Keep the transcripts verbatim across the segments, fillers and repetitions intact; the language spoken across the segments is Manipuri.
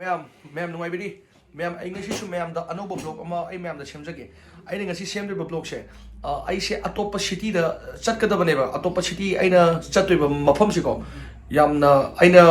ꯃꯌꯥꯝ ꯃꯌꯥꯝ ꯅꯨꯡꯉꯥꯏꯕꯤꯔꯤ? ꯃꯌꯥꯝ, ꯑꯩ ꯉꯁꯤꯁꯨ ꯃꯌꯥꯝꯗ ꯑꯅꯧꯕ ꯕ꯭ꯂꯣꯛ ꯑꯃ ꯑꯩ ꯃꯌꯥꯝꯗ ꯁꯦꯝꯖꯒꯦ꯫ ꯑꯩꯅ ꯉꯁꯤ ꯁꯦꯝꯗꯣꯏꯕ ꯕ꯭ꯂꯣꯛꯁꯦ, ꯑ, ꯑꯩꯁꯦ ꯑꯇꯣꯞꯄ ꯁꯤꯇꯤꯗ ꯆꯠꯀꯗꯕꯅꯦꯕ꯫ ꯑꯇꯣꯞꯄ ꯁꯤꯇꯤ ꯑꯩꯅ ꯆꯠꯇꯣꯏꯕ ꯃꯐꯝꯁꯤꯀꯣ, ꯌꯥꯝꯅ ꯑꯩꯅ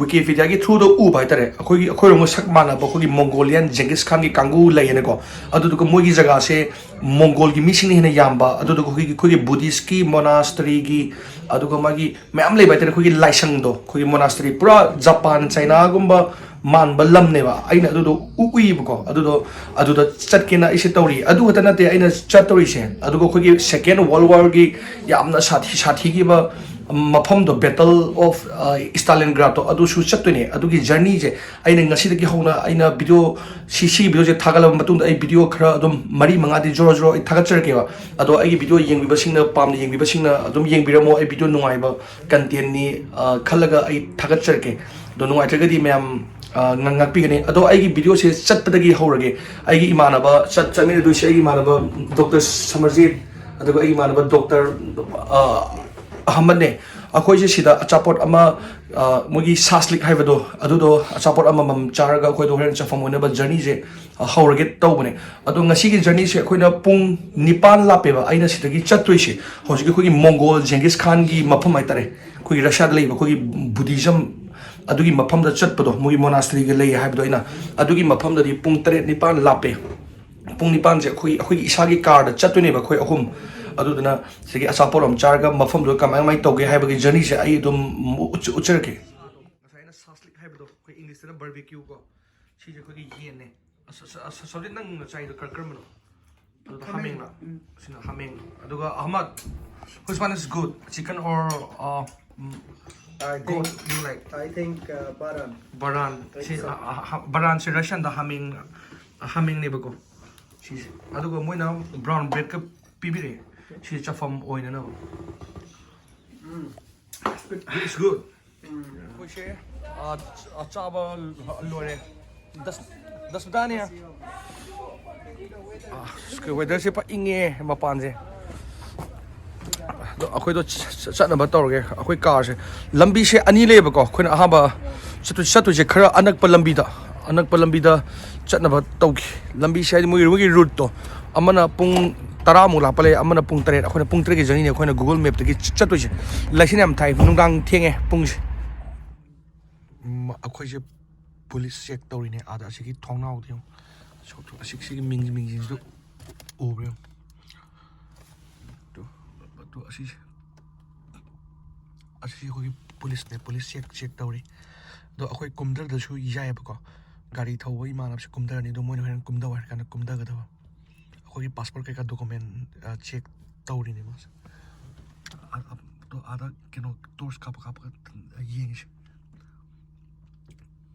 ꯋꯤꯀꯤꯄꯤꯗꯤꯌꯥꯒꯤ ꯊ꯭ꯔꯨꯗ ꯎꯕ ꯍꯥꯏꯇꯥꯔꯦ꯫ ꯑꯩꯈꯣꯏꯒꯤ, ꯑꯩꯈꯣꯏꯔꯣꯝꯒ ꯁꯛ ꯃꯥꯟꯅꯕ ꯑꯩꯈꯣꯏꯒꯤ ꯃꯣꯡꯒꯣꯂꯤꯌꯥꯟ ꯖꯦꯡꯒꯤꯁ ꯈꯥꯟꯒꯤ ꯀꯥꯡꯕꯨ ꯂꯩꯌꯦꯅꯀꯣ꯫ ꯑꯗꯨꯗꯨꯒ ꯃꯣꯏꯒꯤ ꯖꯒꯥꯁꯦ ꯃꯣꯡꯒꯣꯜꯒꯤ ꯃꯤꯁꯤꯡꯅ ꯍꯦꯟꯅ ꯌꯥꯝꯕ, ꯑꯗꯨꯗꯨꯒ ꯑꯩꯈꯣꯏꯒꯤ, ꯑꯩꯈꯣꯏꯒꯤ ꯕꯨꯙꯤꯁꯀꯤ ꯃꯣꯅꯥꯁꯇꯔꯤꯒꯤ, ꯑꯗꯨꯒ ꯃꯥꯒꯤ ꯃꯌꯥꯝ ꯂꯩꯕ ꯍꯥꯏꯇꯥꯔꯦ꯫ ꯑꯩꯈꯣꯏꯒꯤ ꯂꯥꯏꯁꯪꯗꯣ, ꯑꯩꯈꯣꯏꯒꯤ ꯃꯣꯅꯥꯁꯇꯔꯤ, ꯄꯨꯔꯥ ꯖꯄꯥꯟ ꯆꯥꯏꯅꯥꯒꯨꯝꯕ ꯃꯥꯟꯕ ꯂꯝꯅꯦꯕ꯫ ꯑꯩꯅ ꯑꯗꯨꯗꯣ ꯎ-, ꯎꯏꯌꯦꯕꯀꯣ꯫ ꯑꯗꯨꯗꯣ, ꯑꯗꯨꯗ ꯆꯠꯀꯦꯅ ꯑꯩꯁꯦ ꯇꯧꯔꯤ꯫ ꯑꯗꯨ ꯈꯛꯇ ꯅꯠꯇꯦ ꯑꯩꯅ ꯆꯠꯇꯧꯔꯤꯁꯦ, ꯑꯗꯨꯒ ꯑꯩꯈꯣꯏꯒꯤ Second World Warꯒꯤ ꯌꯥꯝꯅ ꯁꯥꯊꯤ-, ꯁꯥꯊꯤꯈꯤꯕ ꯃꯐꯝꯗꯣ, Battle of, ꯑ, Stalingradꯗꯣ, ꯑꯗꯨꯁꯨ ꯆꯠꯇꯣꯏꯅꯦ꯫ ꯑꯗꯨꯒꯤ ꯖꯔꯅꯤꯁꯦ ꯑꯩꯅ ꯉꯁꯤꯗꯒꯤ ꯍꯧꯅ ꯑꯩꯅ ꯚꯤꯗꯤꯑꯣ ꯁꯤ, ꯁꯤ ꯚꯤꯗꯤꯑꯣꯁꯦ ꯊꯥꯒꯠꯂꯕ ꯃꯇꯨꯡꯗ ꯑꯩ ꯚꯤꯗꯤꯑꯣ ꯈꯔ ꯑꯗꯨꯝ ꯃꯔꯤ ꯃꯉꯥꯗꯤ ꯖꯣꯔꯣ ꯖꯣꯔꯣ ꯑꯩ ꯊꯥꯒꯠꯆꯔꯛꯀꯦꯕ꯫ ꯑꯗꯣ ꯑꯩꯒꯤ ꯚꯤꯗꯤꯑꯣ ꯌꯦꯡꯕꯤꯕꯁꯤꯡꯅ, ꯄꯥꯝꯅ ꯌꯦꯡꯕꯤꯕꯁꯤꯡꯅ ꯑꯗꯨꯝ ꯌꯦꯡꯕꯤꯔꯝꯃꯣ꯫ ꯑꯩ ꯚꯤꯗꯤꯑꯣ ꯅꯨꯡꯉꯥꯏꯕ ꯀꯟꯇꯦꯟꯅꯤ, ꯑ, ꯈꯜꯂꯒ ꯑꯩ ꯊꯥꯒꯠꯆꯔꯛꯀꯦ꯫ ꯑꯗꯣ ꯅꯨꯡꯉꯥꯏꯇ꯭ꯔꯒꯗꯤ ꯃꯌꯥꯝ, ꯑ, ꯉꯥ-, ꯉꯥꯛꯄꯤꯒꯅꯤ꯫ ꯑꯗꯣ ꯑꯩꯒꯤ ꯚꯤꯗꯤꯑꯣꯁꯦ ꯆꯠꯄꯗꯒꯤ ꯍꯧꯔꯒꯦ꯫ ꯑꯩꯒꯤ ꯏꯃꯥꯟꯅꯕ ꯆꯠ-, ꯆꯠꯃꯤꯟꯅꯗꯣꯏꯁꯦ ꯑꯩꯒꯤ ꯏꯃꯥꯟꯅꯕ ꯗꯣꯛꯇꯔ ꯁꯃꯔꯖꯤꯠ, ꯑꯗꯨꯒ ꯑꯩꯒꯤ ꯏꯃꯥꯟꯅꯕ ꯗꯣꯛꯇꯔ, ꯑ, ꯑꯍꯃꯗꯅꯦ꯫ ꯑꯩꯈꯣꯏꯁꯦ ꯁꯤꯗ ꯑꯆꯥꯄꯣꯠ ꯑꯃ, ꯑ, ꯃꯣꯏꯒꯤ ꯁꯥꯁꯂꯤꯛ ꯍꯥꯏꯕꯗꯣ, ꯑꯗꯨꯗꯣ ꯑꯆꯥꯄꯣꯠ ꯑꯃꯃꯝ ꯆꯥꯔꯒ ꯑꯩꯈꯣꯏꯗꯣ ꯍꯣꯔꯦꯟ ꯆꯠꯐꯝ ꯑꯣꯏꯅꯕ ꯖꯔꯅꯤꯁꯦ, ꯑ, ꯍꯧꯔꯒꯦ ꯇꯧꯕꯅꯦ꯫ ꯑꯗꯣ ꯉꯁꯤꯒꯤ ꯖꯔꯅꯤꯁꯦ ꯑꯩꯈꯣꯏꯅ ꯄꯨꯡ ꯅꯤꯄꯥꯟ ꯂꯥꯞꯄꯦꯕ ꯑꯩꯅ ꯁꯤꯗꯒꯤ ꯆꯠꯇꯣꯏꯁꯦ꯫ ꯍꯧꯖꯤꯛꯀꯤ ꯑꯩꯈꯣꯏꯒꯤ ꯃꯣꯡꯒꯣꯜ ꯖꯦꯡꯒꯤꯁ ꯈꯥꯟꯒꯤ ꯃꯐꯝ ꯍꯥꯏꯇꯥꯔꯦ, ꯑꯩꯈꯣꯏꯒꯤ ꯔꯁꯤꯌꯥꯗ ꯂꯩꯕ ꯑꯩꯈꯣꯏꯒꯤ ꯕꯨꯙꯤꯖꯝ ꯑꯗꯨꯒꯤ ꯃꯐꯝꯗ ꯆꯠꯄꯗꯣ, ꯃꯣꯏꯒꯤ ꯃꯣꯅꯥꯁꯇꯔꯤꯒ ꯂꯩ ꯍꯥꯏꯕꯗꯣ ꯑꯩꯅ, ꯑꯗꯨꯒꯤ ꯃꯐꯝꯗꯗꯤ ꯄꯨꯡ ꯇꯔꯦꯠ ꯅꯤꯄꯥꯟ ꯂꯥꯞꯄꯦ꯫ ꯄꯨꯡ ꯅꯤꯄꯥꯟꯁꯦ ꯑꯩꯈꯣꯏ, ꯑꯩꯈꯣꯏꯒꯤ ꯏꯁꯥꯒꯤ ꯀꯥꯔꯗ ꯆꯠꯇꯣꯏꯅꯦꯕ ꯑꯩꯈꯣꯏ ꯑꯍꯨꯝ꯫ ꯑꯗꯨꯗꯨꯅ ꯁꯤꯗꯒꯤ ꯑꯆꯥꯄꯣꯠ ꯑꯃ ꯆꯥꯔꯒ ꯃꯐꯝꯗꯨꯗ ꯀꯃꯥꯏ ꯀꯃꯥꯏꯅ ꯇꯧꯒꯦ ꯍꯥꯏꯕꯒꯤ ꯖꯔꯅꯤꯁꯦ ꯑꯩ ꯑꯗꯨꯝ ꯎꯠꯆ-, ꯎꯠꯆꯔꯛꯀꯦ꯫ ꯉꯁꯥꯏ ꯑꯩꯅ ꯁꯥꯁꯂꯤꯛ ꯍꯥꯏꯕꯗꯣ, ꯑꯩꯈꯣꯏ ꯏꯪꯂꯤꯁꯇꯅ ꯕꯥꯔꯕꯤꯀ꯭ꯌꯨ ꯀꯣ, ꯁꯤꯁꯦ ꯑꯩꯈꯣꯏꯒꯤ ꯌꯦꯟꯅꯦ꯫ ꯑꯁ, ꯑꯁ, ꯑꯁ, ꯁꯣꯔꯤ, ꯅꯪ ꯉꯁꯥꯏꯗꯣ ꯀꯔ-, ꯀꯔꯝꯕꯅꯣ? ꯑꯗꯨꯗ ꯍꯥꯃꯦꯡ꯫ ꯍꯥꯃꯦꯡꯂ? ꯎꯝ꯫ ꯁꯤꯅ ꯍꯥꯃꯦꯡ꯫ ꯑꯗꯨꯒ Ahmad, which one is good? Chicken or, uh, mm, I goat think, you like? I think, uh, baran. ꯕꯔꯥꯟ꯫ I ꯁꯤ, think so. ꯑ, ꯑ, ꯍ-, ꯕꯔꯥꯟꯁꯦ ꯔꯁꯤꯌꯥꯟꯗ ꯍꯥꯃꯦꯡ, ꯑ, ꯍꯥꯃꯦꯡꯅꯦꯕꯀꯣ꯫ ꯁꯤꯁꯦ꯫ ꯑꯗꯨꯒ ꯃꯣꯏꯅ ꯕ꯭ꯔꯥꯎꯟ ꯕ꯭ꯔꯦꯗꯀ ꯄꯤꯕꯤꯔꯛꯑꯦ꯫ ꯁꯤ ꯆꯐꯝ ꯑꯣꯏꯅꯅꯕ꯫ Mm. It's good. ꯑꯩꯈꯣꯏꯁꯦ, ꯑ, ꯑ, ꯆꯥꯕ ꯂꯣꯏꯔꯦ꯫ ꯗꯁ-, ꯗꯁ ꯕꯖꯦꯅꯦ꯫ ꯑ, ꯋꯦꯗꯔꯁꯦ ꯐ ꯏꯪꯉꯦ ꯃꯄꯥꯟꯁꯦ꯫ ꯑꯩꯈꯣꯏꯗꯣ ꯆꯠꯅꯕ ꯇꯧꯔꯒꯦ꯫ ꯑꯩꯈꯣꯏ ꯀꯥꯔꯁꯦ, ꯂꯝꯕꯤꯁꯦ ꯑꯅꯤ ꯂꯩꯌꯦꯕꯀꯣ꯫ ꯑꯩꯈꯣꯏꯅ ꯑꯍꯥꯟꯕ ꯆꯠꯇꯣꯏ ꯆꯠꯇꯣꯏꯁꯦ ꯈꯔ ꯑꯅꯛꯄ ꯂꯝꯕꯤꯗ, ꯑꯅꯛꯄ ꯂꯝꯕꯤꯗ ꯆꯠꯅꯕ ꯇꯧꯈꯤ꯫ ꯂꯝꯕꯤꯁꯦ ꯍꯥꯏꯗꯤ ꯃꯣꯏꯒꯤ ꯃꯣꯏꯒꯤ ꯔꯨꯠꯇꯣ, ꯑꯃꯅ ꯄꯨꯡ ꯇꯔꯥꯃꯨꯛ ꯂꯥꯞꯄ ꯂꯩ, ꯑꯃꯅ ꯄꯨꯡ ꯇꯔꯦꯠ꯫ ꯑꯩꯈꯣꯏꯅ ꯄꯨꯡ ꯇꯔꯦꯠꯀꯤ ꯖꯔꯅꯤꯅꯦ ꯑꯩꯈꯣꯏꯅ ꯒꯨꯒꯜ ꯃꯦꯞꯇꯒꯤ ꯆꯠꯇꯣꯏꯁꯦ꯫ ꯂꯩꯆꯤꯟ ꯌꯥꯝ ꯊꯥꯏ, ꯅꯨꯡꯗꯥꯡ ꯊꯦꯡꯉꯦ ꯄꯨꯡꯁꯦ꯫ ꯎꯝ, ꯑꯩꯈꯣꯏꯁꯦ ꯄꯨꯂꯤꯁ ꯆꯦꯛ ꯇꯧꯔꯤꯅꯦ ꯑꯥꯗ꯫ ꯑꯁꯤꯒꯤ ꯊꯣꯡꯅꯥꯎꯗ ꯌꯦꯡꯉꯨ꯫ ꯁꯣꯛ-, ꯑꯁꯤ-, ꯁꯤꯒꯤ ꯃꯤꯡ-, ꯃꯤꯡꯁꯤꯡꯁꯤꯗ ꯎꯕ꯭ꯔꯥ ꯌꯦꯡꯉꯨ꯫ ꯇꯨ, ꯇꯨ, ꯑꯁꯤꯁꯦ, ꯑꯁꯤ ꯑꯩꯈꯣꯏꯒꯤ ꯄꯨꯂꯤꯁꯅꯦ, ꯄꯨꯂꯤꯁ ꯆꯦꯛ, ꯆꯦꯛ ꯇꯧꯔꯤ꯫ ꯑꯗꯣ ꯑꯩꯈꯣꯏ ꯀꯨꯝꯊꯔꯗꯁꯨ ꯌꯥꯏꯑꯕꯀꯣ꯫ ꯒꯥꯔꯤ ꯊꯧꯕ ꯏꯃꯥꯟꯅꯕꯁꯦ ꯀꯨꯝꯊꯔꯅꯤ, ꯑꯗꯣ ꯃꯣꯏꯅ ꯍꯣꯔꯦꯟ ꯀꯨꯝꯊꯧ ꯍꯥꯏꯔ ꯀꯥꯟꯗ ꯀꯨꯝꯊꯒꯗꯕ꯫ ꯑꯩꯈꯣꯏꯒꯤ ꯄꯥꯁꯄꯣꯔꯠ ꯀꯩꯀꯥ ꯗꯣꯀꯨꯃꯦꯟ, ꯑ, ꯆꯦꯛ ꯇꯧꯔꯤꯅꯦ ꯃꯥꯁꯦ꯫ ꯑ-, ꯑ-, ꯑꯗꯣ ꯑꯥꯗ ꯀꯩꯅꯣ ꯇꯣꯔꯆ ꯀꯥꯞꯄ ꯀꯥꯞꯄꯒ ꯌꯦꯡꯉꯤꯁꯦ꯫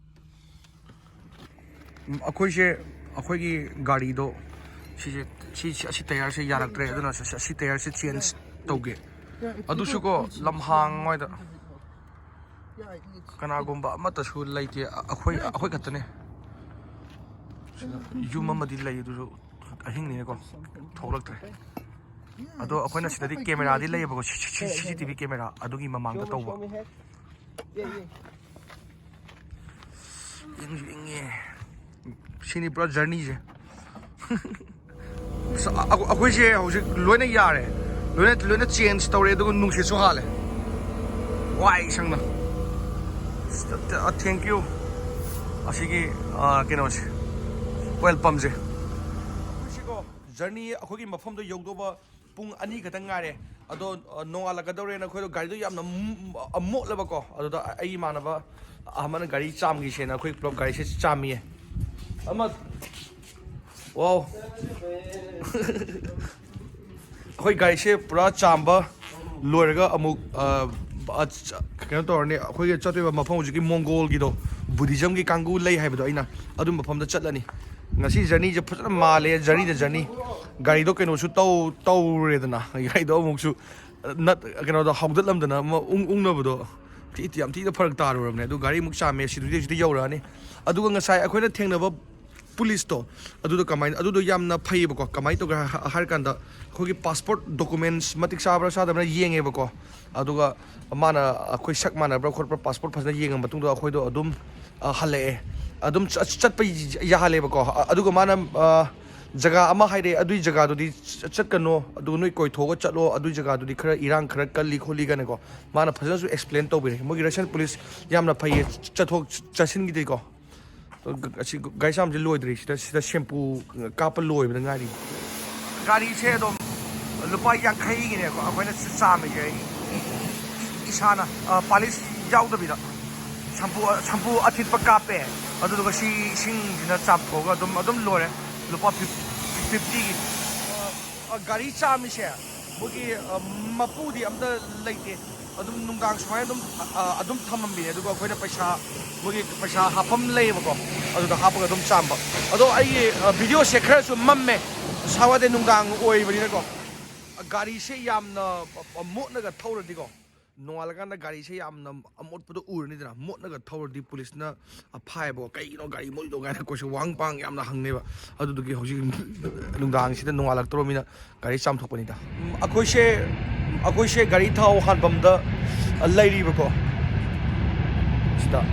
ꯎꯝ, ꯑꯩꯈꯣꯏꯁꯦ, ꯑꯩꯈꯣꯏꯒꯤ ꯒꯥꯔꯤꯗꯣ ꯁꯤꯁꯦ, ꯁꯤ, ꯁꯤ, ꯑꯁꯤ ꯇꯌꯥꯔꯁꯦ ꯌꯥꯔꯛꯇ꯭ꯔꯦ, ꯑꯗꯨꯅ ꯁꯤ, ꯁꯤ, ꯑꯁꯤ ꯇꯌꯥꯔꯁꯦ ꯆꯦꯟꯖ ꯇꯧꯒꯦ꯫ ꯑꯗꯨꯁꯨꯀꯣ, ꯂꯝꯍꯥꯡ ꯍꯥꯏꯗ ꯀꯅꯥꯒꯨꯝꯕ ꯑꯃꯠꯇꯁꯨ ꯂꯩꯇꯦ꯫ ꯑꯩꯈꯣꯏ, ꯑꯩꯈꯣꯏ ꯈꯛꯇꯅꯦ꯫ ꯁꯤꯗ ꯌꯨꯝ ꯑꯃꯗꯤ ꯂꯩ, ꯑꯗꯨꯁꯨ ꯑꯍꯤꯡꯅꯤꯅꯀꯣ ꯊꯣꯛꯂꯛꯇ꯭ꯔꯦ꯫ ꯑꯗꯣ ꯑꯩꯈꯣꯏꯅ ꯁꯤꯗꯗꯤ ꯀꯦꯃꯦꯔꯥꯗꯤ ꯂꯩꯌꯦꯕꯀꯣ, ꯁꯤ, ꯁꯤ, ꯁꯤ, ꯁꯤ ꯁꯤ ꯇꯤ ꯚꯤ ꯀꯦꯃꯦꯔꯥ ꯑꯗꯨꯒꯤ ꯃꯃꯥꯡꯗ ꯇꯧꯕ꯫ ꯏꯪꯁꯨ ꯏꯪꯉꯦ꯫ ꯁꯤꯅꯤ ꯄꯨꯔꯥ ꯖꯔꯅꯤꯁꯦ꯫ ꯑꯁ, ꯑ-, ꯑ-, ꯑꯩꯈꯣꯏꯁꯦ ꯍꯧꯖꯤꯛ ꯂꯣꯏꯅ ꯌꯥꯔꯦ, ꯂꯣꯏꯅ, ꯂꯣꯏꯅ ꯆꯦꯟꯖ ꯇꯧꯔꯦ, ꯑꯗꯨꯒ ꯅꯨꯡꯁꯤꯠꯁꯨ ꯍꯥꯜꯂꯦ꯫ ꯋꯥꯏ ꯁꯪꯅ꯫ ꯊꯦꯡꯀ꯭ꯌꯨ꯫ ꯑꯁꯤꯒꯤ, ꯑ, ꯀꯩꯅꯣꯁꯦ, ꯑꯣꯏꯜ ꯄꯝꯁꯦ꯫ ꯑꯩꯈꯣꯏꯁꯤꯀꯣ, ꯖꯔꯅꯤ ꯑꯩꯈꯣꯏꯒꯤ ꯃꯐꯝꯗꯣ ꯌꯧꯗꯧꯕ ꯄꯨꯡ ꯑꯅꯤ ꯈꯛꯇꯪ ꯉꯥꯏꯔꯦ꯫ ꯑꯗꯣ, ꯑ, ꯅꯣꯡꯉꯥꯜꯂꯛꯀꯗꯧꯔꯦꯅ ꯑꯩꯈꯣꯏꯗꯣ ꯒꯥꯔꯤꯗꯣ ꯌꯥꯝꯅ ꯃ-, ꯃ-, ꯃꯣꯠꯂꯦꯕꯀꯣ꯫ ꯑꯗꯨꯗ ꯑꯩꯒꯤ ꯏꯃꯥꯟꯅꯕ ꯑꯃꯅ ꯒꯥꯔꯤ ꯆꯥꯝꯈꯤꯁꯦꯅ ꯑꯩꯈꯣꯏ ꯄꯨꯂꯞ ꯒꯥꯔꯤꯁꯦ ꯆꯥꯝꯃꯤꯌꯦ꯫ ꯑꯃ, ꯋꯥꯎ꯫ ꯑꯩꯈꯣꯏ ꯒꯥꯔꯤꯁꯦ ꯄꯨꯔꯥ ꯆꯥꯝꯕ ꯂꯣꯏꯔꯒ ꯑꯃꯨꯛ, ꯑ, ꯑ, ꯆ-, ꯀꯩꯅꯣ ꯇꯧꯔꯅꯤ꯫ ꯑꯩꯈꯣꯏꯒꯤ ꯆꯠꯇꯣꯏꯕ ꯃꯐꯝ ꯍꯧꯖꯤꯛꯀꯤ ꯃꯣꯡꯒꯣꯜꯒꯤꯗꯣ, ꯕꯨꯙꯤꯖꯝꯒꯤ ꯀꯥꯡꯕꯨ ꯂꯩ ꯍꯥꯏꯕꯗꯣ, ꯑꯩꯅ ꯑꯗꯨ ꯃꯐꯝꯗ ꯆꯠꯂꯅꯤ꯫ ꯉꯁꯤ ꯖꯔꯅꯤꯁꯦ ꯐꯖꯅ ꯃꯥꯜꯂꯦ, ꯖꯔꯅꯤꯗ ꯖꯔꯅꯤ꯫ ꯒꯥꯔꯤꯗꯣ ꯀꯩꯅꯣꯁꯨ ꯇꯧ-, ꯇꯧꯔꯦꯗꯅ, ꯒꯥꯔꯤꯗꯣ ꯑꯃꯨꯛꯁꯨ ꯅꯠ-, ꯀꯩꯅꯣꯗꯣ ꯍꯧꯒꯠꯂꯝꯗꯅ ꯑꯃ ꯎꯪ ꯎꯪꯅꯕꯗꯣ ꯊꯤ-, ꯌꯥꯝ ꯊꯤꯅ ꯐꯔꯛ ꯇꯥꯔꯨꯔꯕꯅꯦ꯫ ꯑꯗꯨ ꯒꯥꯔꯤ ꯑꯃꯨꯛ ꯆꯥꯝꯃꯦ, ꯁꯤꯗꯨꯗꯤ ꯍꯧꯖꯤꯛꯇ ꯌꯧꯔꯛꯑꯅꯤ꯫ ꯑꯗꯨꯒ ꯉꯁꯥꯏ ꯑꯩꯈꯣꯏꯅ ꯊꯦꯡꯅꯕ ꯄꯨꯂꯤꯁꯇꯣ ꯑꯗꯨꯗꯣ ꯀꯃꯥꯏꯅ, ꯑꯗꯨꯗꯣ ꯌꯥꯝꯅ ꯐꯩꯌꯦꯕꯀꯣ꯫ ꯀꯃꯥꯏꯅ ꯇꯧꯒꯦ ꯍꯥꯏ-, ꯍꯥꯏꯔ ꯀꯥꯟꯗ, ꯑꯩꯈꯣꯏꯒꯤ ꯄꯥꯁꯄꯣꯔꯠ ꯗꯣꯀꯨꯃꯦꯟꯁ ꯃꯇꯤꯛ ꯆꯥꯕ꯭ꯔꯥ ꯆꯥꯗꯕ꯭ꯔꯥ ꯌꯦꯡꯉꯦꯕꯀꯣ꯫ ꯑꯗꯨꯒ ꯃꯥꯅ ꯑꯩꯈꯣꯏ ꯁꯛ ꯃꯥꯟꯅꯕ꯭ꯔꯥ ꯈꯣꯠꯄ꯭ꯔꯥ, ꯄꯥꯁꯄꯣꯔꯠ ꯐꯖꯅ ꯌꯦꯡꯉ ꯃꯇꯨꯡꯗ ꯑꯩꯈꯣꯏꯗꯣ ꯑꯗꯨꯝ, ꯑ, ꯍꯜꯂꯛꯑꯦ꯫ ꯑꯗꯨꯝ ꯆꯠ-, ꯆꯠꯄ ꯌꯥꯍꯜꯂꯦꯕꯀꯣ꯫ ꯑ-, ꯑꯗꯨꯒ ꯃꯥꯅ, ꯑ, ꯖꯒꯥ ꯑꯃ ꯍꯥꯏꯔꯛꯑꯦ, "ꯑꯗꯨꯏ ꯖꯒꯥꯗꯨꯗꯤ ꯆ-, ꯆꯠꯀꯅꯣ, ꯑꯗꯨꯒ ꯅꯣꯏ ꯀꯣꯏꯊꯣꯛꯑꯒ ꯆꯠꯂꯣ, ꯑꯗꯨꯏ ꯖꯒꯥꯗꯨꯗꯤ ꯈꯔ ꯏꯔꯥꯡ ꯈꯔ ꯀꯜꯂꯤ ꯈꯣꯠꯂꯤ" ꯀꯥꯏꯅꯀꯣ꯫ ꯃꯥꯅ ꯐꯖꯅꯁꯨ ꯑꯦꯛꯁꯄ꯭ꯂꯦꯟ ꯇꯧꯕꯤꯔꯦ꯫ ꯃꯣꯏꯒꯤ ꯔꯁꯤꯌꯟ ꯄꯨꯂꯤꯁ ꯌꯥꯝꯅ ꯐꯩꯌꯦ, ꯆꯠꯊꯣꯛ ꯆꯠꯁꯤꯟꯒꯤꯗꯤꯀꯣ꯫ ꯑꯁꯤ ꯒꯥꯔꯤ ꯆꯥꯝꯕꯁꯦ ꯂꯣꯏꯗ꯭ꯔꯤ, ꯁꯤꯗ, ꯁꯤꯗ ꯁꯦꯝꯄꯨ ꯀꯥꯞꯄ ꯂꯣꯏꯕꯗ ꯉꯥꯏꯔꯤ꯫ ꯒꯥꯔꯤꯁꯦ ꯑꯗꯨꯝ ꯂꯨꯄꯥ ꯌꯥꯡꯈꯩꯒꯤꯅꯦꯀꯣ ꯑꯩꯈꯣꯏꯅ ꯆꯥꯝꯃꯤꯁꯦ꯫ ꯑꯩ ꯏꯁꯥꯅ, ꯑ, ꯄꯥꯂꯤꯁ ꯌꯥꯎꯗꯕꯤꯗ ꯁꯝꯄꯨ, ꯁꯝꯄꯨ ꯑꯊꯤꯠꯄ ꯀꯥꯞꯄꯦ꯫ ꯑꯗꯨꯗꯨꯒ ꯁꯤ ꯏꯁꯤꯡꯁꯤꯅ ꯆꯥꯝꯊꯣꯛꯑꯒ ꯑꯗꯨꯝ, ꯑꯗꯨꯝ ꯂꯣꯏꯔꯦ꯫ ꯂꯨꯄꯥ ꯐꯤꯐꯇꯤꯒꯤ꯫ ꯑ, ꯒꯥꯔꯤ ꯆꯥꯝꯃꯤꯁꯦ ꯃꯣꯏꯒꯤ, ꯑ, ꯃꯄꯨꯗꯤ ꯑꯝꯇ ꯂꯩꯇꯦ꯫ ꯑꯗꯨꯝ ꯅꯨꯡꯗꯥꯡ ꯁꯨꯃꯥꯏꯅ ꯑꯗꯨꯝ, ꯑ, ꯑꯗꯨꯝ ꯊꯝꯃꯝꯕꯤꯅꯦ꯫ ꯑꯗꯨꯒ ꯑꯩꯈꯣꯏꯅ ꯄꯩꯁꯥ, ꯃꯣꯏꯒꯤ ꯄꯩꯁꯥ ꯍꯥꯞꯐꯝ ꯂꯩꯌꯦꯕꯀꯣ, ꯑꯗꯨꯗ ꯍꯥꯞꯄꯒ ꯑꯗꯨꯝ ꯆꯥꯝꯕ꯫ ꯑꯗꯣ ꯑꯩꯒꯤ, ꯑ, ꯚꯤꯗꯤꯑꯣꯁꯦ ꯈꯔꯁꯨ ꯃꯝꯃꯦ, ꯁꯥꯋꯥꯗꯦ ꯅꯨꯡꯗꯥꯡ ꯑꯣꯏꯕꯅꯤꯅꯀꯣ꯫ ꯒꯥꯔꯤꯁꯦ ꯌꯥꯝꯅ, ꯑ, ꯃꯣꯠꯅꯒ ꯊꯧꯔꯗꯤꯀꯣ, ꯅꯣꯡꯉꯥꯜꯂꯀꯥꯟꯗ ꯒꯥꯔꯤꯁꯦ ꯌꯥꯝꯅ ꯑꯃꯣꯠꯄꯗꯣ ꯎꯔꯅꯤꯗꯅ, ꯃꯣꯠꯅꯒ ꯊꯧꯔꯗꯤ ꯄꯨꯂꯤꯁꯅ ꯐꯥꯏꯕꯀꯣ꯫ "ꯀꯩꯒꯤꯅꯣ ꯒꯥꯔꯤ ꯃꯣꯠꯂꯤꯗꯣ?" ꯀꯥꯏꯅ ꯀꯣꯏꯁꯟ ꯋꯥꯡ ꯄꯥꯡ ꯌꯥꯝꯅ ꯍꯪꯅꯦꯕ꯫ ꯑꯗꯨꯗꯨꯒꯤ ꯍꯧꯖꯤꯛ ꯅꯨꯡꯗꯥꯡꯁꯤꯗ ꯅꯣꯡꯉꯥꯜꯂꯛꯇ꯭ꯔꯣꯃꯤꯅ ꯒꯥꯔꯤ ꯆꯥꯝꯊꯣꯛꯄꯅꯤꯗ꯫ ꯎꯝ, ꯑꯩꯈꯣꯏꯁꯦ, ꯑꯩꯈꯣꯏꯁꯦ ꯒꯥꯔꯤ ꯊꯥꯎ ꯍꯥꯟꯐꯝꯗ, ꯑ, ꯂꯩꯔꯤꯕꯀꯣ, ꯁꯤꯗ꯫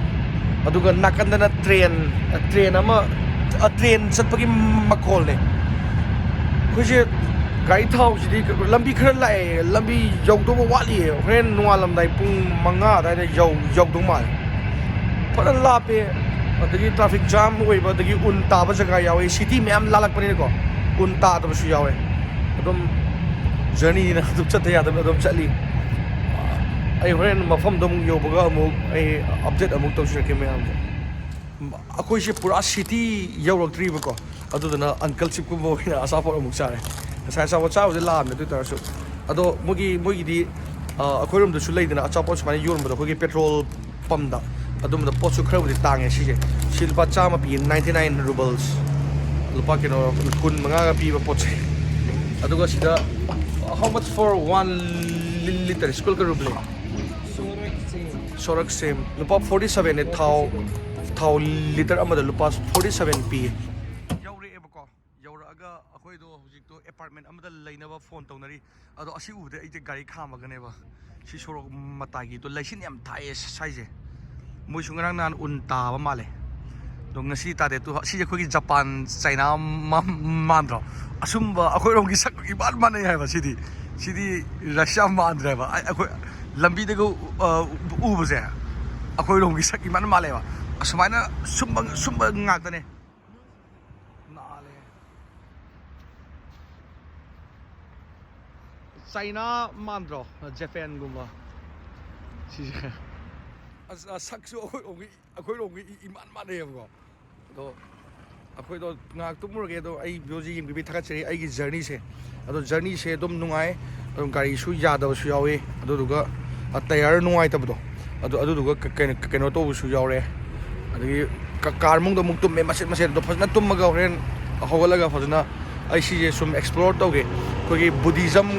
ꯑꯗꯨꯒ ꯅꯥꯀꯟꯗꯅ ꯇ꯭ꯔꯦꯟ, ꯇ꯭ꯔꯦꯟ ꯑꯃ, ꯑ, ꯇ꯭ꯔꯦꯟ ꯆꯠꯄꯒꯤ ꯃꯈꯣꯜꯅꯦ꯫ ꯑꯩꯈꯣꯏꯁꯦ ꯒꯥꯔꯤ ꯊꯥꯎꯁꯤꯗꯤ ꯂꯝꯕꯤ ꯈꯔ ꯂꯥꯛꯑꯦ, ꯂꯝꯕꯤ ꯌꯧꯗꯧꯕ ꯋꯥꯠꯂꯤꯌꯦ꯫ ꯍꯣꯔꯦꯟ ꯅꯣꯡꯉꯥꯜꯂꯝꯗꯥꯏ ꯄꯨꯡ ꯃꯉꯥ ꯑꯗꯨꯋꯥꯏꯗ ꯌꯧ-, ꯌꯧꯗꯧ ꯃꯥꯜꯂꯦ꯫ ꯐꯖꯅ ꯂꯥꯞꯄꯦ, ꯑꯗꯒꯤ ꯇ꯭ꯔꯥꯐꯤꯛ ꯖꯥꯝ ꯑꯣꯏꯕ, ꯑꯗꯒꯤ ꯎꯟ ꯇꯥꯕ ꯖꯒꯥ ꯌꯥꯎꯋꯦ꯫ ꯁꯤꯇꯤ ꯃꯌꯥꯝ ꯂꯥꯜꯂꯛꯄꯅꯤꯅꯀꯣ, ꯎꯟ ꯇꯥꯗꯕꯁꯨ ꯌꯥꯎꯋꯦ꯫ ꯑꯗꯨꯝ ꯖꯔꯅꯤꯅ ꯑꯗꯨꯝ ꯆꯠꯇ ꯌꯥꯗꯕ ꯑꯗꯨꯝ ꯆꯠꯂꯤ꯫ ꯑꯩ ꯍꯣꯔꯦꯟ ꯃꯐꯝꯗꯣ ꯑꯃꯨꯛ ꯌꯧꯕꯒ ꯑꯃꯨꯛ ꯑꯩ ꯑꯞꯗꯦꯠ ꯑꯃꯨꯛ ꯇꯧꯖꯔꯛꯀꯦ ꯃꯌꯥꯝꯗ꯫ ꯑꯩꯈꯣꯏꯁꯦ ꯄꯨꯔꯥ ꯁꯤꯇꯤ ꯌꯧꯔꯛꯇ꯭ꯔꯤꯕꯀꯣ, ꯑꯗꯨꯗꯨꯅ ꯑꯪꯀꯜ ꯆꯤꯞꯀꯨꯝꯕ ꯑꯣꯏꯅ ꯑꯆꯥꯄꯣꯠ ꯑꯃꯨꯛ ꯆꯥꯔꯦ꯫ ꯉꯁꯥꯏ ꯑꯆꯥꯄꯣꯠ ꯆꯥꯕꯗꯤ ꯂꯥꯛꯑꯝꯃꯦ, ꯑꯗꯨ ꯑꯣꯏ ꯇꯥꯔꯁꯨ꯫ ꯑꯗꯣ ꯃꯣꯏꯒꯤ, ꯃꯣꯏꯒꯤꯗꯤ, ꯑ, ꯑꯩꯈꯣꯏꯔꯣꯝꯗꯁꯨ ꯂꯩꯗꯅ ꯑꯆꯥꯄꯣꯠ ꯁꯨꯃꯥꯏꯅ ꯌꯣꯟꯕꯗꯣ, ꯑꯩꯈꯣꯏꯒꯤ ꯄꯦꯇ꯭ꯔꯣꯜ ꯄꯝꯗ꯫ ꯑꯗꯨꯝꯕꯗ ꯄꯣꯠꯁꯨ ꯈꯔꯕꯨꯗꯤ ꯇꯥꯡꯉꯦ ꯁꯤꯁꯦ꯫ ꯁꯤ ꯂꯨꯄꯥ ꯆꯥꯝꯃ ꯄꯤꯌꯦ, ninety nine rubles꯫ ꯂꯨꯄꯥ ꯀꯩꯅꯣ, ꯀꯨꯟ ꯃꯉꯥꯒ ꯄꯤꯕ ꯄꯣꯠꯁꯦ꯫ ꯑꯗꯨꯒ ꯁꯤꯗ, "How much for one liter? Сколько рублей?" Сорок семь. ꯂꯨꯄꯥ forty seven ꯅꯦ ꯊꯥꯎ, ꯊꯥꯎ ꯂꯤꯇꯔ ꯑꯃꯗ ꯂꯨꯄꯥ forty seven ꯄꯤꯌꯦ꯫ ꯑꯩꯈꯣꯏꯗꯣ ꯍꯧꯖꯤꯛꯇꯣ ꯑꯦꯄꯥꯔꯠꯃꯦꯟ ꯑꯃꯗ ꯂꯩꯅꯕ ꯐꯣꯟ ꯇꯧꯅꯔꯤ꯫ ꯑꯗꯣ ꯑꯁꯤ ꯎꯕꯗ ꯑꯩꯁꯦ ꯒꯥꯔꯤ ꯈꯥꯝꯃꯒꯅꯦꯕ꯫ ꯁꯤ ꯁꯣꯔꯣꯛ ꯃꯇꯥꯏꯒꯤꯗꯣ ꯂꯩꯆꯤꯟ ꯌꯥꯝ ꯊꯥꯏꯌꯦ ꯁ꯭ꯋꯥꯏꯁꯦ꯫ ꯃꯣꯏꯁꯨ ꯉꯔꯥꯡ ꯅꯍꯥꯟ ꯎꯟ ꯇꯥꯕ ꯃꯥꯜꯂꯦ꯫ ꯑꯗꯣ ꯉꯁꯤ ꯇꯥꯗꯦ꯫ ꯇꯨ ꯁꯤꯁꯦ ꯑꯩꯈꯣꯏꯒꯤ ꯖꯄꯥꯟ, ꯆꯥꯏꯅꯥ ꯃꯥꯟꯗ꯭ꯔꯣ? ꯑꯁꯨꯝꯕ ꯑꯩꯈꯣꯏꯔꯣꯝꯒꯤ ꯁꯛ ꯏꯃꯥꯟ ꯃꯥꯟꯅꯩ ꯍꯥꯏꯕ꯫ ꯁꯤꯗꯤ ꯁꯤꯗꯤ ꯔꯁꯤꯌꯥ ꯃꯥꯟꯗ꯭ꯔꯦꯕ꯫ ꯑꯩ- ꯑꯩꯈꯣꯏ ꯂꯝꯕꯤꯗꯒ ꯎ- ꯑ, ꯎꯕꯁꯦ ꯑꯩꯈꯣꯏꯔꯣꯝꯒꯤ ꯁꯛ ꯏꯃꯥꯟ ꯃꯥꯜꯂꯦꯕ꯫ ꯑꯁꯨꯃꯥꯏꯅ ꯁꯨꯝꯕ ꯁꯨꯝꯕ ꯉꯥꯛꯇꯅꯦ꯫ ꯅꯥꯜꯂꯦ꯫ ꯆꯥꯏꯅꯥ ꯃꯥꯟꯗ꯭ꯔꯣ? ꯖꯄꯥꯟꯒꯨꯝꯕ꯫ ꯁꯤꯁꯦ꯫ ꯑꯁ, ꯑ, ꯁꯛꯁꯨ ꯑꯩꯈꯣꯏꯔꯣꯝꯒꯤ, ꯑꯩꯈꯣꯏꯔꯣꯝꯒꯤ ꯏ- ꯏꯃꯥꯟ ꯃꯥꯟꯅꯩꯌꯦꯕꯀꯣ꯫ ꯑꯗꯣ ꯑꯩꯈꯣꯏꯗꯣ ꯉꯥꯏꯍꯥꯛ ꯇꯨꯝꯃꯨꯔꯒꯦ꯫ ꯑꯗꯣ ꯑꯩ ꯚꯤꯗꯤꯑꯣꯁꯦ ꯌꯦꯡꯕꯤꯕꯒꯤ ꯊꯥꯒꯠꯆꯔꯤ꯫ ꯑꯩꯒꯤ ꯖꯔꯅꯤꯁꯦ, ꯑꯗꯣ ꯖꯔꯅꯤꯁꯦ ꯑꯗꯨꯝ ꯅꯨꯡꯉꯥꯏ꯫ ꯑꯗꯨꯝ ꯒꯥꯔꯤꯁꯨ ꯌꯥꯗꯕꯁꯨ ꯌꯥꯎꯋꯤ꯫ ꯑꯗꯨꯗꯨꯒ, ꯑ, ꯇꯌꯥꯔ ꯅꯨꯡꯉꯥꯏꯇꯕꯗꯣ, ꯑꯗꯨ ꯑꯗꯨꯗꯨꯒ ꯀ- ꯀꯩꯅꯣ ꯀꯩꯅꯣ ꯇꯧꯕꯁꯨ ꯌꯥꯎꯔꯦ꯫ ꯑꯗꯒꯤ ꯀ- ꯀꯥꯔ ꯃꯅꯨꯡꯗ ꯑꯃꯨꯛ ꯇꯨꯝꯃꯦ ꯃꯆꯦꯠ ꯃꯆꯦꯠ꯫ ꯑꯗꯣ ꯐꯖꯅ ꯇꯨꯝꯃꯒ ꯍꯣꯔꯦꯟ ꯍꯧꯒꯠꯂꯒ ꯐꯖꯅ ꯑꯩ ꯁꯤꯁꯦ ꯁꯨꯝ ꯑꯦꯛꯁꯄ꯭ꯂꯣꯔ ꯇꯧꯒꯦ꯫ ꯑꯩꯈꯣꯏꯒꯤ ꯕꯨꯙꯤꯖꯝ,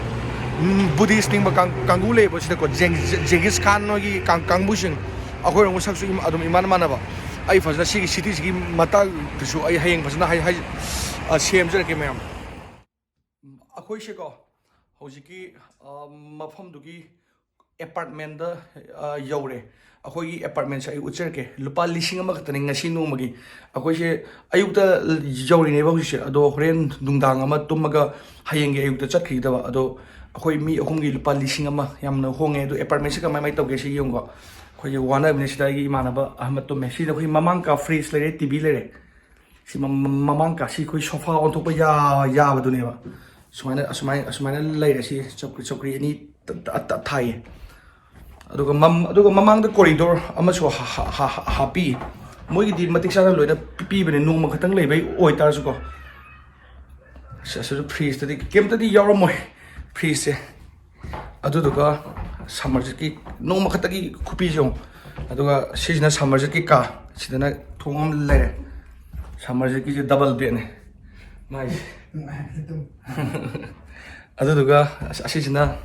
ꯕꯨꯙꯤꯁ ꯅꯤꯡꯕ ꯀꯥꯡ- ꯀꯥꯡꯕꯨ ꯂꯩꯌꯦꯕ ꯁꯤꯗꯀꯣ꯫ ꯖꯦꯡ- ꯖꯦꯡꯒꯤꯁ ꯈꯥꯟ ꯍꯣꯏꯒꯤ ꯀꯥꯡ- ꯀꯥꯡꯕꯨꯁꯤꯡ, ꯑꯩꯈꯣꯏꯔꯣꯝꯒꯤ ꯁꯛꯁꯨ ꯏꯃ- ꯑꯗꯨꯝ ꯏꯃꯥꯟ ꯃꯥꯟꯅꯕ꯫ ꯑꯩ ꯐꯖꯅ ꯁꯤꯒꯤ ꯁꯤꯇꯤꯁꯤꯒꯤ ꯃꯇꯥꯡꯗꯁꯨ ꯑꯩ ꯍꯌꯦꯡ ꯐꯖꯅ ꯍꯥꯏ- ꯍꯥꯏ- ꯑ, ꯁꯦꯝꯖꯔꯛꯀꯦ ꯃꯌꯥꯝ꯫ ꯑꯩꯈꯣꯏꯁꯦꯀꯣ ꯍꯧꯖꯤꯛꯀꯤ, ꯑ, ꯃꯐꯝꯗꯨꯒꯤ ꯑꯦꯄꯥꯔꯠꯃꯦꯟꯗ, ꯑ, ꯌꯧꯔꯦ꯫ ꯑꯩꯈꯣꯏꯒꯤ ꯑꯦꯄꯥꯔꯠꯃꯦꯟꯁꯦ ꯑꯩ ꯎꯠꯆꯔꯛꯀꯦ꯫ ꯂꯨꯄꯥ ꯂꯤꯁꯤꯡ ꯑꯃꯈꯛꯇꯅꯤ ꯉꯁꯤ ꯅꯣꯡꯃꯒꯤ꯫ ꯑꯩꯈꯣꯏꯁꯦ ꯑꯌꯨꯛꯇ ꯌꯧꯔꯤꯅꯦꯕ ꯍꯧꯖꯤꯛꯁꯦ, ꯑꯗꯣ ꯍꯣꯔꯦꯟ ꯅꯨꯡꯗꯥꯡ ꯑꯃ ꯇꯨꯝꯃꯒ ꯍꯌꯦꯡꯒꯤ ꯑꯌꯨꯛꯇ ꯆꯠꯈꯤꯒꯗꯕ꯫ ꯑꯗꯣ ꯑꯩꯈꯣꯏ ꯃꯤ ꯑꯍꯨꯝꯒꯤ ꯂꯨꯄꯥ ꯂꯤꯁꯤꯡ ꯑꯃ꯫ ꯌꯥꯝꯅ ꯍꯣꯡꯉꯦ꯫ ꯑꯗꯣ ꯑꯦꯄꯥꯔꯠꯃꯦꯟꯁꯦ ꯀꯃꯥꯏ ꯀꯃꯥꯏ ꯇꯧꯒꯦ ꯁꯤ ꯌꯦꯡꯉꯨꯀꯣ꯫ ꯑꯩꯈꯣꯏꯒꯤ ꯋꯥꯅꯕꯅꯦ꯫ ꯁꯤꯗ ꯑꯩꯒꯤ ꯏꯃꯥꯟꯅꯕ ꯑꯍꯃꯗ ꯇꯨꯝꯃꯦ꯫ ꯁꯤꯗ ꯑꯩꯈꯣꯏ ꯃꯃꯥꯡ ꯀꯥ ꯐ꯭ꯔꯤꯖ ꯂꯩꯔꯦ, ꯇꯤ ꯚꯤ ꯂꯩꯔꯦ꯫ ꯁꯤ ꯃ- ꯃ- ꯃꯃꯥꯡ ꯀꯥ, ꯁꯤ ꯑꯩꯈꯣꯏ ꯁꯣꯐꯥ ꯑꯣꯟꯊꯣꯛꯄ ꯌꯥ- ꯌꯥꯕꯗꯨꯅꯦꯕ꯫ ꯁꯨꯃꯥꯏꯅ, ꯑꯁꯨꯃꯥꯏꯅ, ꯑꯁꯨꯃꯥꯏꯅ ꯂꯩꯔꯦ꯫ ꯁꯤ ꯆꯧꯀ꯭ꯔꯤ, ꯆꯧꯀ꯭ꯔꯤ ꯑꯅꯤ ꯇ- ꯇ- ꯇ- ꯊꯥꯏꯌꯦ꯫ ꯑꯗꯨꯒ ꯃꯝ- ꯑꯗꯨꯒ ꯃꯃꯥꯡꯗ ꯀꯣꯔꯤꯗꯣꯔ ꯑꯃꯁꯨ ꯍꯥ- ꯍꯥ- ꯍꯥ- ꯍꯥ- ꯍꯥꯞꯄꯤ꯫ ꯃꯣꯏꯒꯤꯗꯤ ꯃꯇꯤꯛ ꯆꯥꯅ ꯂꯣꯏꯅ ꯄꯤ- ꯄꯤꯕꯅꯦ, ꯅꯣꯡꯃ ꯈꯛꯇꯪ ꯂꯩꯕꯩ ꯑꯣꯏꯇꯥꯔꯁꯨꯀꯣ꯫ ꯑꯁ, ꯑꯁꯤꯁꯨ ꯐ꯭ꯔꯤꯖꯇꯗꯤ ꯀꯩꯝꯇꯗꯤ ꯌꯥꯎꯔꯝꯃꯣꯏ, ꯐ꯭ꯔꯤꯖꯁꯦ꯫ ꯑꯗꯨꯗꯨꯒ ꯁꯝꯃꯔ ꯖꯦꯠꯀꯤ ꯅꯣꯡꯃ ꯈꯛꯇꯒꯤ ꯈꯨꯄꯤꯁꯦ ꯌꯦꯡꯉꯣ꯫ ꯑꯗꯨꯒ ꯁꯤꯁꯤꯅ ꯁꯝꯃꯔ ꯖꯦꯠꯀꯤ ꯀꯥ꯫ ꯁꯤꯗꯅ ꯊꯣꯡ ꯑꯃ ꯂꯩꯔꯦ꯫ ꯁꯝꯃꯔ ꯖꯦꯠꯀꯤꯁꯦ ꯗꯕꯜ ꯕꯦꯗꯅꯦ ꯃꯥꯏꯁꯦ꯫ ꯑꯗꯨꯗꯨꯒ ꯑꯁ- ꯑꯁꯤꯁꯤꯅ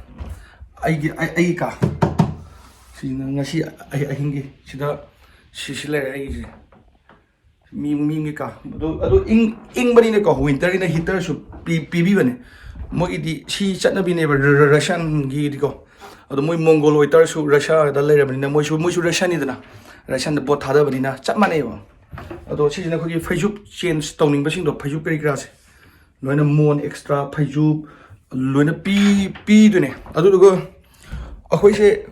ꯑꯩꯒꯤ ꯑꯩ- ꯑꯩꯒꯤ ꯀꯥ꯫ ꯁꯤꯅ ꯉꯁꯤ ꯑꯩ ꯑꯍꯤꯡꯒꯤ꯫ ꯁꯤꯗ ꯁꯤꯁꯤ ꯂꯩꯔꯦ ꯑꯩꯒꯤꯁꯦ꯫ ꯃꯤ ꯃꯤ ꯃꯤ ꯀꯥ ꯑꯗꯨ ꯑꯗꯨ ꯏꯪ ꯏꯪꯕꯅꯤꯅꯀꯣ, ꯋꯤꯟꯇꯔꯅꯤꯅ ꯍꯤꯇꯔꯁꯨ ꯄꯤ ꯄꯤꯕꯤꯕꯅꯦ꯫ ꯃꯣꯏꯒꯤꯗꯤ ꯁꯤ ꯆꯠꯅꯕꯤꯅꯦꯕ, ꯔ- ꯔ- ꯔꯁꯤꯌꯥꯟꯒꯤꯗꯤꯀꯣ꯫ ꯑꯗꯣ ꯃꯣꯏ ꯃꯣꯡꯒꯣꯜ ꯑꯣꯏꯇꯥꯔꯁꯨ ꯔꯁꯤꯌꯥꯗ ꯂꯩꯔꯕꯅꯤꯅ ꯃꯣꯏꯁꯨ ꯃꯣꯏꯁꯨ ꯔꯁꯤꯌꯥꯟꯅꯤꯗꯅ, ꯔꯁꯤꯌꯥꯟꯗ ꯄꯣꯠ ꯊꯥꯗꯕꯅꯤꯅ ꯆꯞ ꯃꯥꯟꯅꯩꯕ꯫ ꯑꯗꯣ ꯁꯤꯁꯤꯅ ꯑꯩꯈꯣꯏꯒꯤ ꯐꯩꯖꯨꯞ ꯆꯦꯟꯖ ꯇꯧꯅꯤꯡꯕꯁꯤꯡꯗꯣ, ꯐꯩꯖꯨꯞ ꯀꯔꯤ ꯀꯔꯥꯁꯦ ꯂꯣꯏꯅ, ꯃꯣꯟ ꯑꯦꯛꯁꯇ꯭ꯔꯥ, ꯐꯩꯖꯨꯞ ꯂꯣꯏꯅ ꯄꯤ ꯄꯤꯗꯣꯏꯅꯦ꯫ ꯑꯗꯨꯗꯨꯒ ꯑꯩꯈꯣꯏꯁꯦ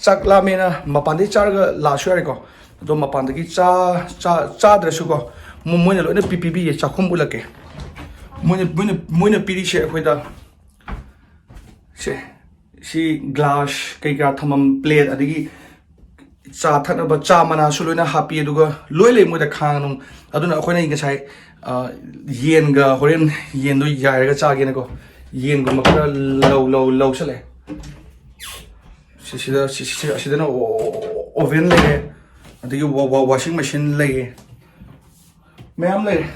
ꯆꯥꯛ ꯂꯥꯝꯃꯦꯅ ꯃꯄꯥꯟꯗꯒꯤ ꯆꯥꯔꯒ ꯂꯥꯛꯑꯁꯨ ꯌꯥꯔꯦꯀꯣ꯫ ꯑꯗꯣ ꯃꯄꯥꯟꯗꯒꯤ ꯆꯥ ꯆꯥ ꯆꯥꯗ꯭ꯔꯁꯨꯀꯣ, ꯃꯣꯏꯅ ꯂꯣꯏꯅ ꯄꯤ ꯄꯤꯕꯤꯌꯦ꯫ ꯆꯥꯛꯈꯨꯝ ꯎꯠꯂꯛꯀꯦ꯫ ꯃꯣꯏꯅ ꯃꯣꯏꯅ ꯃꯣꯏꯅ ꯄꯤꯔꯤꯁꯦ ꯑꯩꯈꯣꯏꯗ ꯁꯦ, ꯁꯤ ꯒ꯭ꯂꯥꯁ ꯀꯩꯀꯥ ꯊꯝꯐꯝ, ꯄ꯭ꯂꯦꯠ, ꯑꯗꯒꯤ ꯆꯥ ꯊꯛꯅꯕ ꯆꯥ ꯃꯅꯥꯁꯨ ꯂꯣꯏꯅ ꯍꯥꯞꯄꯤ꯫ ꯑꯗꯨꯒ ꯂꯣꯏ ꯂꯩ ꯃꯣꯏꯗ, ꯈꯥꯡ ꯅꯨꯡ꯫ ꯑꯗꯨꯅ ꯑꯩꯈꯣꯏꯅ ꯉꯁꯥꯏ, ꯑ, ꯌꯦꯟꯒ ꯍꯣꯔꯦꯟ ꯌꯦꯟꯗꯣ ꯌꯥꯏꯔꯒ ꯆꯥꯒꯦꯅꯀꯣ, ꯌꯦꯟꯒꯨꯝꯕ ꯈꯔ ꯂꯧ ꯂꯧ ꯂꯧꯁꯜꯂꯦ꯫ ꯁꯤꯁꯤꯗ ꯁꯤ- ꯁꯤ- ꯑꯁꯤꯗꯅ ꯑꯣ- ꯑꯣꯚꯦꯟ ꯂꯩꯔꯦ, ꯑꯗꯒꯤ ꯋꯥ- ꯋꯥ- ꯋꯥꯁꯤꯡ ꯃꯦꯆꯤꯟ ꯂꯩꯔꯦ, ꯃꯌꯥꯝ ꯂꯩꯔꯦ꯫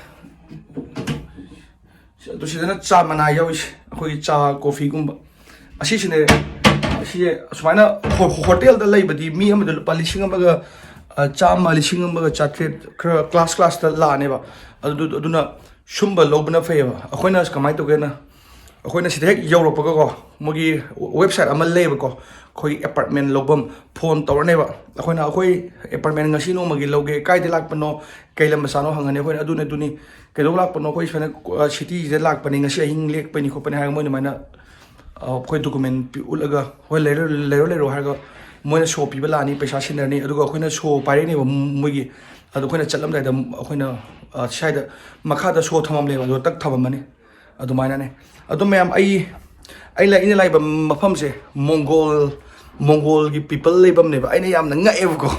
ꯑꯗꯨ ꯁꯤꯗꯅ ꯆꯥ ꯃꯅꯥ ꯌꯥꯎꯔꯤꯁꯦ, ꯑꯩꯈꯣꯏꯒꯤ ꯆꯥ ꯀꯣꯐꯤꯒꯨꯝꯕ꯫ ꯑꯁꯤꯁꯤꯅꯦ, ꯑꯁꯤꯁꯦ ꯑꯁꯨꯃꯥꯏꯅ ꯍꯣ- ꯍꯣꯇꯦꯜꯗ ꯂꯩꯕꯗꯤ ꯃꯤ ꯑꯃꯗ ꯂꯨꯄꯥ ꯂꯤꯁꯤꯡ ꯑꯃꯒ, ꯑ, ꯆꯥꯝꯃ, ꯂꯤꯁꯤꯡ ꯑꯃꯒ ꯆꯥꯇ꯭ꯔꯦꯠ, ꯈꯔ ꯀ꯭ꯂꯥꯁ ꯀ꯭ꯂꯥꯁꯇ ꯂꯥꯛꯑꯅꯦꯕ꯫ ꯑꯗꯨ ꯑꯗꯨꯅ ꯁꯨꯝꯕ ꯂꯧꯕꯅ ꯐꯩꯌꯦꯕ꯫ ꯑꯩꯈꯣꯏꯅ ꯀꯃꯥꯏꯅ ꯇꯧꯒꯦꯅ, ꯑꯩꯈꯣꯏꯅ ꯁꯤꯗ ꯍꯦꯛ ꯌꯧꯔꯛꯄꯒꯀꯣ, ꯃꯣꯏꯒꯤ ꯋꯦꯕꯁꯥꯏꯠ ꯑꯃ ꯂꯩꯌꯦꯕꯀꯣ, ꯑꯩꯈꯣꯏꯒꯤ ꯑꯦꯄꯥꯔꯠꯃꯦꯟ ꯂꯧꯐꯝ꯫ ꯐꯣꯟ ꯇꯧꯔꯅꯦꯕ ꯑꯩꯈꯣꯏꯅ, "ꯑꯩꯈꯣꯏ ꯑꯦꯄꯥꯔꯠꯃꯦꯟ ꯉꯁꯤ ꯅꯣꯡꯃꯒꯤ ꯂꯧꯒꯦ, ꯀꯥꯏꯗ ꯂꯥꯛꯄꯅꯣ, ꯀꯩ ꯂꯝ ꯃꯆꯥꯅꯣ?" ꯍꯪꯉꯅꯤ꯫ ꯑꯩꯈꯣꯏꯅ, "ꯑꯗꯨꯅꯦ ꯑꯗꯨꯅꯤ, ꯀꯩꯗꯧ ꯂꯥꯛꯄꯅꯣ? ꯑꯩꯈꯣꯏ ꯁꯨꯃꯥꯏꯅ, ꯑ, ꯁꯤꯇꯤꯁꯤꯗ ꯂꯥꯛꯄꯅꯤ, ꯉꯁꯤ ꯑꯍꯤꯡ ꯂꯦꯛꯄꯅꯤ ꯈꯣꯠꯄꯅꯤ" ꯍꯥꯏꯔꯒ ꯃꯣꯏ ꯑꯗꯨꯃꯥꯏꯅ, ꯑ, ꯑꯩꯈꯣꯏ ꯗꯣꯀꯨꯃꯦꯟ ꯄꯤ- ꯎꯠꯂꯒ, "ꯍꯣꯏ, ꯂꯩꯔꯣ, ꯂꯩꯔꯣ, ꯂꯩꯔꯣ" ꯍꯥꯏꯔꯒ ꯃꯣꯏꯅ ꯁꯣ ꯄꯤꯕ ꯂꯥꯛꯑꯅꯤ, ꯄꯩꯁꯥ ꯁꯤꯟꯅꯔꯅꯤ꯫ ꯑꯗꯨꯒ ꯑꯩꯈꯣꯏꯅ ꯁꯣ ꯄꯥꯏꯔꯛꯅꯦꯕ ꯃꯣꯏꯒꯤ꯫ ꯑꯗꯣ ꯑꯩꯈꯣꯏꯅ ꯆꯠꯂꯝꯗꯥꯏꯗ ꯑꯩꯈꯣꯏꯅ, ꯑ, ꯁ꯭ꯋꯥꯏꯗ ꯃꯈꯥꯗ ꯁꯣ ꯊꯝꯃꯝꯅꯦꯕ, ꯑꯗꯣ ꯇꯛ ꯊꯝꯃꯝꯃꯅꯤ꯫ ꯑꯗꯨꯃꯥꯏꯅꯅꯦ꯫ ꯑꯗꯣ ꯃꯌꯥꯝ, ꯑꯩ ꯑꯩꯅ ꯑꯩꯅ ꯂꯥꯛꯏꯕ ꯃꯐꯝꯁꯦ ꯃꯣꯡꯒꯣꯜ ꯃꯣꯡꯒꯣꯜꯒꯤ ꯄꯤꯄꯜ ꯂꯩꯐꯝꯅꯦꯕ꯫ ꯑꯩꯅ ꯌꯥꯝꯅ ꯉꯛꯑꯦꯕꯀꯣ꯫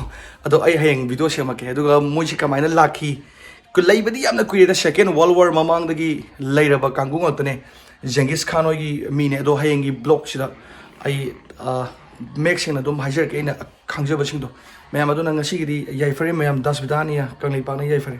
ꯑꯗꯣ ꯑꯩ ꯍꯌꯦꯡ ꯚꯤꯗꯤꯑꯣ ꯁꯦꯝꯃꯛꯀꯦ, ꯑꯗꯨꯒ ꯃꯣꯏꯁꯤ ꯀꯃꯥꯏꯅ ꯂꯥꯛꯈꯤ꯫ ꯀ- ꯂꯩꯕꯗꯤ ꯌꯥꯝꯅ ꯀꯨꯏꯔꯦꯗ, ꯁꯦꯀꯦꯟ ꯋꯥꯔꯜ ꯋꯥꯔ ꯃꯃꯥꯡꯗꯒꯤ ꯂꯩꯔꯕ ꯀꯥꯡꯕꯨ ꯉꯥꯛꯇꯅꯦ꯫ ꯖꯦꯡꯒꯤꯁ ꯈꯥꯟ ꯍꯣꯏꯒꯤ ꯃꯤꯅꯦ꯫ ꯑꯗꯣ ꯍꯌꯦꯡꯒꯤ ꯕ꯭ꯂꯣꯛꯁꯤꯗ ꯑꯩ, ꯑ, ꯃꯌꯦꯛ ꯁꯦꯡꯅ ꯑꯗꯨꯝ ꯍꯥꯏꯖꯔꯛꯀꯦ ꯑꯩꯅ ꯈꯪꯖꯕꯁꯤꯡꯗꯣ꯫ ꯃꯌꯥꯝ ꯑꯗꯨꯅ ꯉꯁꯤꯒꯤꯗꯤ ꯌꯥꯏꯐꯔꯦ ꯃꯌꯥꯝ, ꯗꯥꯁ ꯕꯤꯗꯥꯅꯤꯌꯥ, ꯀꯪꯂꯩꯄꯥꯛꯅ ꯌꯥꯏꯐꯔꯦ꯫